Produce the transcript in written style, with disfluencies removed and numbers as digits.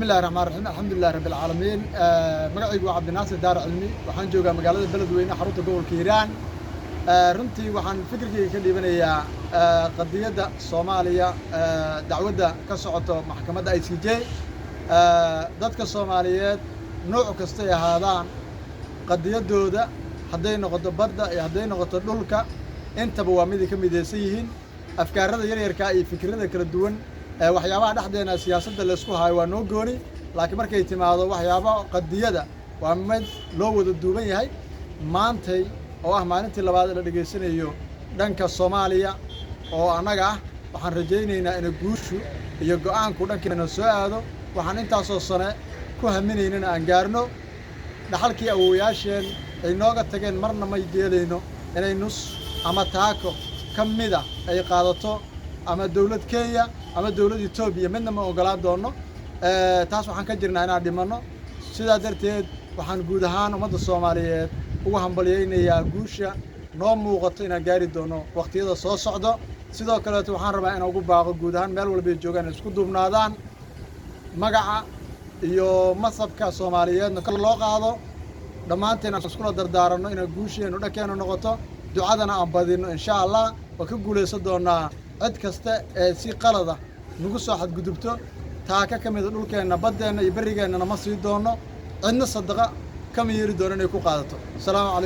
Bismi illahi raxmaan raxiim, alxamdulilahi rabbi alcaalamiin. Magacaygu waa Cabdinaasir Daar Cilmi. Waxaan joogaa magaalada Beledweyne, xarunta gobolka Hiiraan. Runtii waxaan fikirkayga ka dhiibanayaa qadiyadda Soomaaliya, dacwadda ka socoto maxkamadda ICJ. Dadka Soomaaliyeed nooc kastay ahaadaan, qadiyaddooda hadday noqoto badda iyo hadday noqoto dhulka, intaba waa miday ka midaysan yihiin. Afkaarada yaryarkaa iyo fikrada kala duwan, waxyaabaha dhexdeena siyaasadda laysku hayo waa noo gooni, laakiin markay timaado waxyaaba qadiyada waa mid loo wada duuban yahay. Maantay oo ah maalintii labaad ee la dhegaysanayo dhanka Soomaaliya oo annaga ah, waxaan rajaynaynaa ina guushu iyo go'aanku dhankeena soo aado. Waxaan intaasoo sane ku haminaynana aan gaarno. Dhaxalkii awowayaasheen ay nooga tageen marna ma yeelayno inay nus ama taako ka mida ay qaadato ama dowlad Kenya ama dowlad Etoobiya, midna ma ogolaan doonno. Taas waxaan ka jirnaa inaan dhimanno. Sidaa darteed waxaan guud ahaan ummadda Soomaaliyeed ugu hambalyaynayaa guusha noo muuqato inaan gaari doono waqtiyada soo socdo. Sidoo kaleeto waxaan rabaa inaan ugu baaqo guud ahaan meel walbay joogaan isku duubnaadaan, magaca iyo masabka Soomaaliyeedna kor loo qaado. Dhammaanteen aan iskula dardaaranno inaan guusheennu dhankeena noqoto, ducadana aan badinno. Insha Allah waa ka guulaysan doonaa cid kasta ee si qalada nagu soo xadgudubto. Taaka ka mida dhulkeenna, baddeenna iyo berrigeennana ma sii doonno, cidna sadaqa kama yeeli doono inay ku qaadato. Asalaamu calaykum.